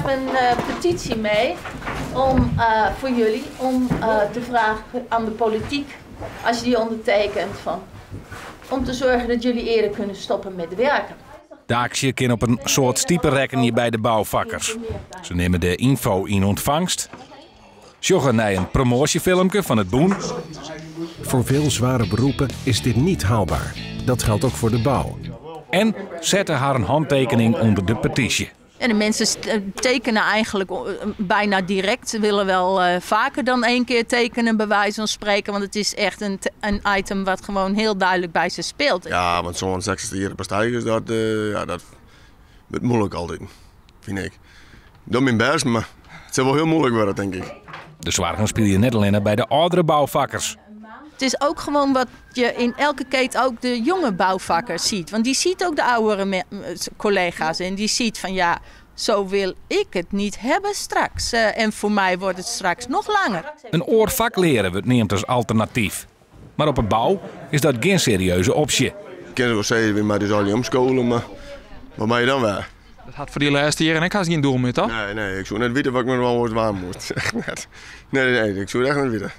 heb een petitie mee om, voor jullie om te vragen aan de politiek, als je die ondertekent, van, om te zorgen dat jullie eerder kunnen stoppen met werken. De aksje kin op in soad stipe rekkenje by de boufakkers. Se nimme de ynfo yn ûntfangst, sjogge nei in promoasjefilmke fan it bûn. Voor veel zware beroepen is dit niet haalbaar. Dat geldt ook voor de bouw. En sette harren hantekening ûnder de petysje. En de mensen tekenen eigenlijk bijna direct. Ze willen wel vaker dan één keer tekenen, bij wijze van spreken. Want het is echt een item wat gewoon heel duidelijk bij ze speelt. Ja, want zo'n 60 jaar partij dat, ja, dat wordt moeilijk altijd, vind ik. Doe mijn best, maar het zal wel heel moeilijk worden, denk ik. De soargen spylje net allinne by de âldere boufakkers. Het is ook gewoon wat je in elke keet ook de jonge bouwvakkers ziet. Want die ziet ook de oudere collega's en die ziet van ja, zo wil ik het niet hebben straks. En voor mij wordt het straks nog langer. In oar fak leare wurdt neamd as alternatyf. Mar op 'e bou is dat gjin serieuze opsje. Ik kin wol sizze, wy moatte ús allegear omskole, mar wat moatte je dan wer? Dat hat foar dy lêste jierren ek hast gjin doel mear, toch? Nee, nee, ik soe net witte wat ik mei oars dwaan moast. Echt net. Nee, nee, ik soe it echt net witte.